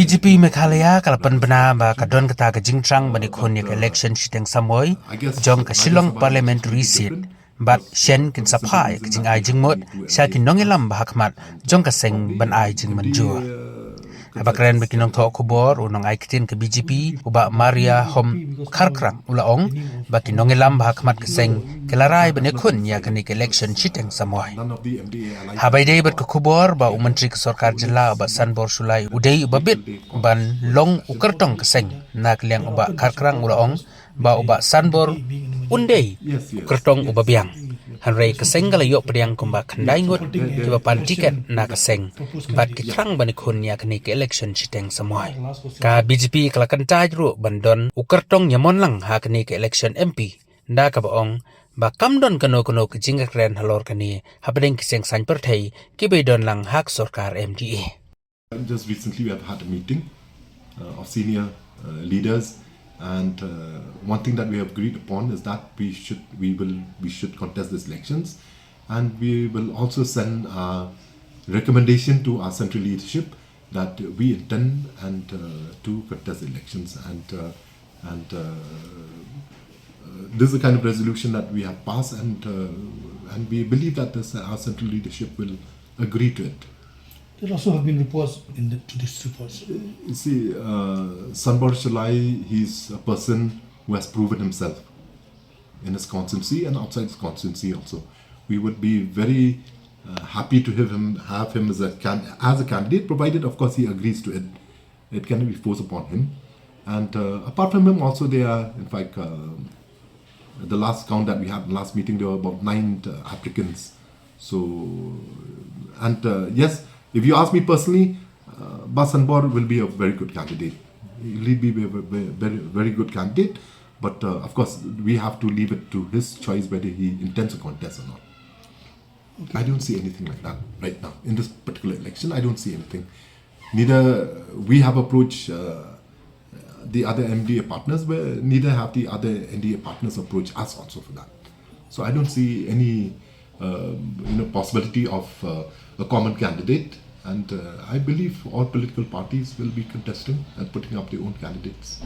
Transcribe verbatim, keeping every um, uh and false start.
B J P Meghalaya ka la pynbna ba ka don kata ka jingthrang ban ïakhun ïa ka election shiteng samoi jong ka Shillong Parliamentary Seat, bad shen kin sa phah ïa ka jingai jingmut sha ki nongïalam ba ha khmat jong ka seng ban ai jingmynjur. Haba kren bad ki nongthoh khubor, u nongai ktien ka B J P, u Bah Maria Hom Kharkrang, u la ong ba ki nongïalam ba ha khmat ka seng ki la rai ban ïakhun ïa kane ka election shiteng samoi. Haba ïadei bad ka khubor ba u Myntri ka Sorkar Jylla, u Bah Sanbor Shullai, u dei uba bit ban long u kyrtong ka seng, na ka liang u Bah Kharkrang u la ong ba u Bah Sanbor un dei u kyrtong uba biang. Hynrei ka seng ka la ïoh pdiang kumba khyndai ngut kiba pan tiket na ka seng, bad ki thrang ban ïakhun ïa kane ka election shiteng samoi. Ka B J P ka la kyntait ruh ban don u kyrtong ïamon lang ha kane ka election M P, da kaba ong ba kam don kano kano ka jingkren halor kane hapdeng ki seng saiñ pyrthei kiba don lang ha ka sorkar M D A. Just recently, we have had a meeting uh, of senior uh, leaders, and uh, one thing that we have agreed upon is that we should we will we should contest these elections, and we will also send a recommendation to our central leadership that we intend and uh, to contest elections, and uh, and uh, uh, this is the kind of resolution that we have passed, and uh, and we believe that this, our central leadership will agree to it. There also have been reports in the, to this report. You see, uh, Sanbor Shullai, he's a person who has proven himself in his constituency and outside his constituency also. We would be very uh, happy to have him have him as a can as a candidate, provided, of course, he agrees to it. It cannot be forced upon him. And uh, apart from him, also there are, in fact, uh, the last count that we had last meeting, there were about nine uh, applicants. So, and uh, yes, if you ask me personally, uh, Bah Sanbor will be a very good candidate. He'll be a very, very, very good candidate. But uh, of course, we have to leave it to his choice whether he intends to contest or not. I don't see anything like that right now. In this particular election, I don't see anything. Neither we have approached uh, the other N D A partners, but neither have the other N D A partners approached us also for that. So I don't see any um, you know, possibility of uh, a common candidate. And uh, I believe all political parties will be contesting and putting up their own candidates.